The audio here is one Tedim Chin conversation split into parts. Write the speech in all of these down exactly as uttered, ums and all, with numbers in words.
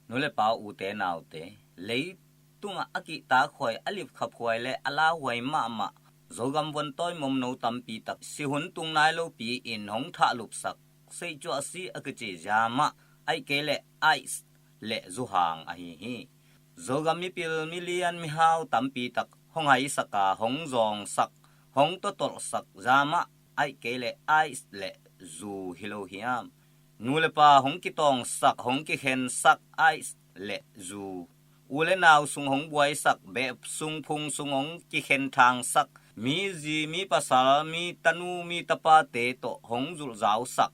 Nu le pa, ute naute, leitungah a kihtakhuai, a lipkhaphuai le a lauhuai mahmah Zogam vontawi momno tampi tak sihun tung nai lopi in hong thahlupsak seihcuahsi a kici zamah, ahih kei le ice le zuhang ahi hi. Zogam mipil milian mihau tampi tak hong haisak a, hong zawngsak, hong totolhsak zamah, ahih kei le ice le zu hi lo hiam? Nu le pa hong kitawngsak, hong kikhensak ice le zu, u le nau sung hong buaisak, beh sung phung sung hong kikhenthangsak, mi zi, mi pasal, mi tanu, mi tapate tawh hong zulhzausak,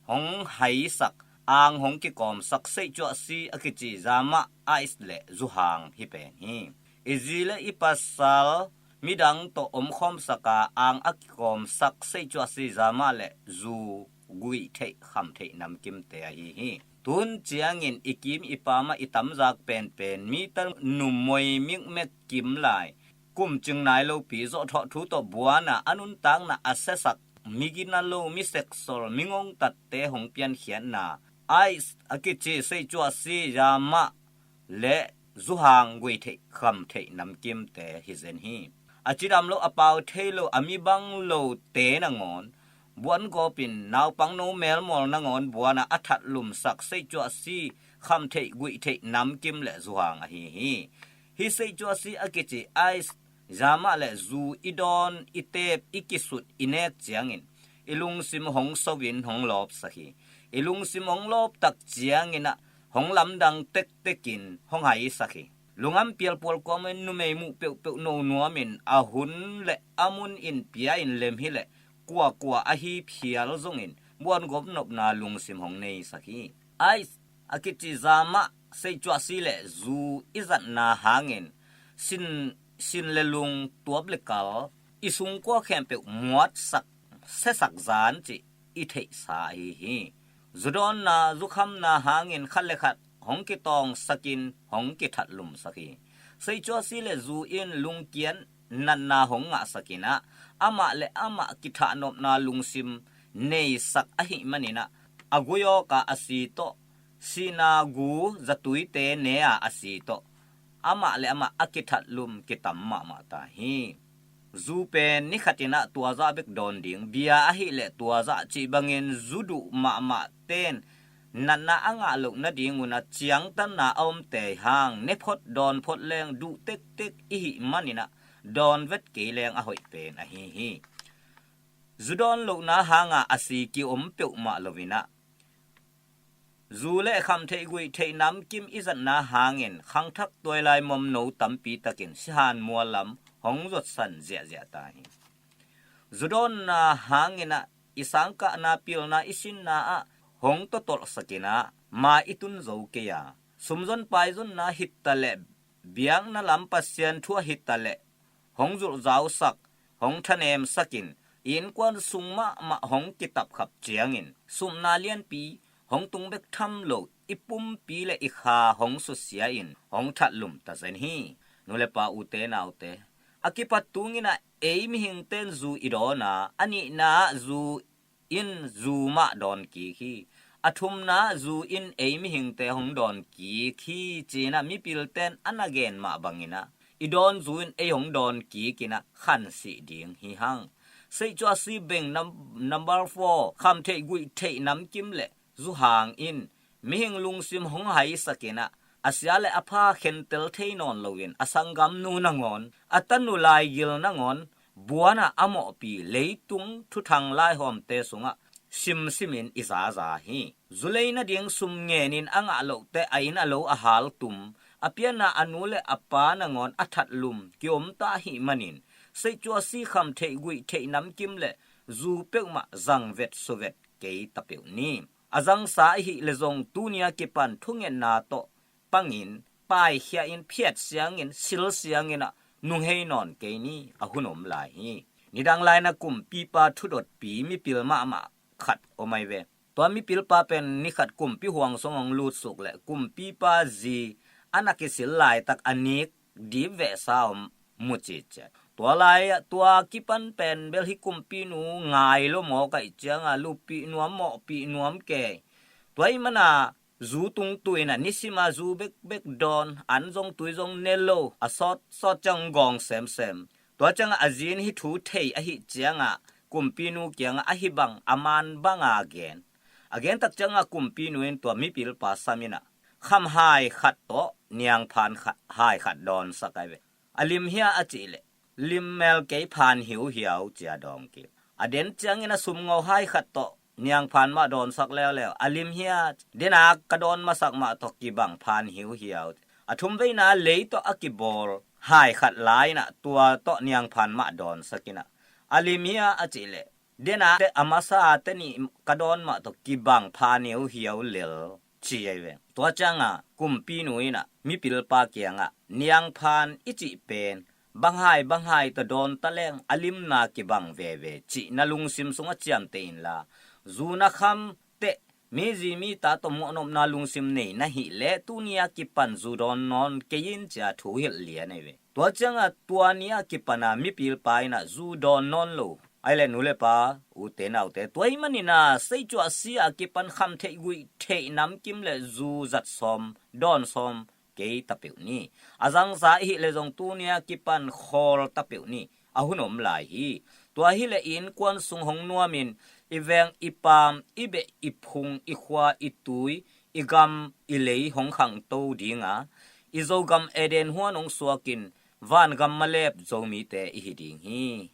hong haisak, ang hong kikawmsak seihcuahsi a kici zamah ice le zuhang hi pen hi. I zi le i pasal midang tawh omkhawmsak a, ang a kikawmsak seihcuahsi zamah le zu guihtheih khamtheih namkimte ahi hi. Tun ciangin i kim i pam ah i tamzak penpen, mi tanu moi mikmek kim lai, kum cing nai lopi, zawhthawh thu tawh buana a nuntakna a siasak, migina lo, miseksol, mingongtatte hong piankhiatna, ice a kici seihcuahsi zamah le zuhang guihtheih khamtheih namkimte hi zen hi. A cidam lo, a pau thei lo, a mi bang lote nangawn buan gawpin, naupangno melmawl nangawn buana a thatlumsak seihcuahsi khamtheih guihtheih namkim le zuhang ahi hi. Hih seihcuahsi a kici ice zamah le zu i dawn, i teep, i kisut, i nek ciangin i lungsim hong so in hong lawpsak hi. I lungsim hong lawptak ciangin ah hong lamdang tektekin hong haisak hi. Lungam pialpual kuamin numei muh peuhpeuh no nuamin a hun le a mun in pia in lem hileh kuakua ahi phial zongin buan gawp nopna lungsim hong neisak hi. Ice a kici zamah seihcuahsi le zu i zatna hangin sin, sin le lung, tuap le kal, i sungkua khempeuh muatsak, siasak zan cih i theihsa ahi hi. Zudawnna, zukhamna hangin khat le khat hong kitawngsakin hong kithatlumsak hi. Seihcuahsi le zu in lungkiat natna hong ngahsakin ah, amah le amah kithahnopna lungsim neisak ahih manin ah, a gui awk a, a si tawh, sihna gu zatuite ne a, a si tawh amah le amah a kithatlum kitam mahmah ta hi. Zu pen ni khatin ah tuazah bek dawn ding, bia ahih leh tuazah cih bangin zu duh mahmah ten natna a ngah loh nadingun a ciangtanna a om tei hang, ne phot dawn phot leng duh tektek i hih manin ah dawn vet kei leng a hoih pen ahi hi. Zu dawn lohna hanga a si ki-om peuhmah loin ah, zu le khamtheih guihtheih namkim i zatna hangin khangthak tuailai momno tampi takin sihan mual lam hong zuatsan ziahziah ta hi. Zu dawnna hangin ah i sangkahna, pilna, i sinna ah hong totolhsakin ah, ma i tun zo kei a, sumzon paizonna hi taleh, biakna lam Pasian thu ahi taleh hong zulhzausak, hong thanemsakin, i innkuan sung mahmah hong kitapkhap ciangin supna lianpi hong tung bek tham lo, i pumpi le i kha hong susia-in hong thatlum ta zen hi. Nu le pa, ute naute, a kipat tungin ah ei mihingten zu i dawn a, a nihna ah zu in zu mah dawn kik hi. A thumna ah zu in ei mihingte hong dawn kik hi, ci-in ah mipilten a na gen mah bangin ah, i dawn zu in ei hong dawn kikin ah khansih ding hi hang. Seihcuahsi beng nam-, number four, khamtheih guihtheih namkim le zuhang in mihing lungsim hong haisakin ah, a sia le a pha khentel thei nawn loin, a sanggamnu nangawn, a tanu laigil nangawn buanah a mawhpi leitung thuthang laihawmte sungah simsimin i zaza hi. Zu lei nading sum ngenin a ngah lohte a inn a lo a haltum, a pianna a nu le a pa nangawn a thatlum ki-om ta ahih manin, seihcuahsi, khamtheih guihtheih namkim le zu peuhmah zang vet su vet kei ta peuh ni. A zangsa ahih leh zong tuni a kipan thungetna tawh pangin, paikhia in, phiat siangin, sil siangin ah nunghei nawn kei ni, a hun om lai hi. Nidang lai-in ah kumpipa thudotpi mipil mahmah khat om ahi ve. Tua mipilpa pen ni khat kumpi huang sung hong lutsuk leh kumpipa zi a na kisil laitak a nik dip vehsa om mu citciat. Tua lai-ah tua kipan pen bel hih kumpinu ngai lo mawk ahih ciangah luppih nuam, mawhpih nuam kei. Tua ahih mana Zu tungtu in a nisima zu bekbek dawn, an zong tui zong ne lo, a sawt sawt ciang gawng semsem. Tua ciangah a zi in hih thu thei ahih ciangah kumpinu kiangah ahi bang a man banga gen. A gen tak ciangah kumpinu in tua mipilpa sam in a kham hai khat tawh niangphan khat, hai khat dawnsak ai ve. A lim hia a cih leh, lim mel kei, phan hiuhiau, ci a dawng kik. A den ciangin a sumngo hai khat tawh niangphan mah dawnsak leuleu. A lim hia? Den a ka dawn masak mah tawh kibang, phan hiuhiau. A thumveina lei tawh a kibawl hai khat la in a tua tawh niangphan mah dawnsak in a, a lim hia a cih leh, den a te a masa te nih ka dawn mah tawh kibang, phan hiuhiau lel, ci ai ve. Tua ciangah kumpinu in a mipilpa kiangah, niangphan i cih pen bang hai bang hai tawh dawn ta leng a limna kibang veve cih na lungsim sungah ciamteh inla, zu na kham teh, mi zi mi ta tawh mawhnopna lungsim nei na hih leh tuni a kipan zu dawn nawn kei in, ci a thu hilh lian ai ve. Tua ciangah tua ni a kipan a mipilpa in a zu dawn nawn lo. Ai le nu le pa, ute naute, tua ahih manin a seicuah si a kipan kham theih guih theih namkim le zu zat sawm, dawn sawm kei ta peuh ni. A zangza i hih leh zong tuni a kipan khawl ta peuh ni. A hun om lai hi. Tua hi leh i innkuan sung hong nuamin, i veng i paam, i beh i phung, i khua i tui, i gam i lei hong khangto dinga, i Zogam Eden huan hong suakin vangam malep Zomite i hi ding hi.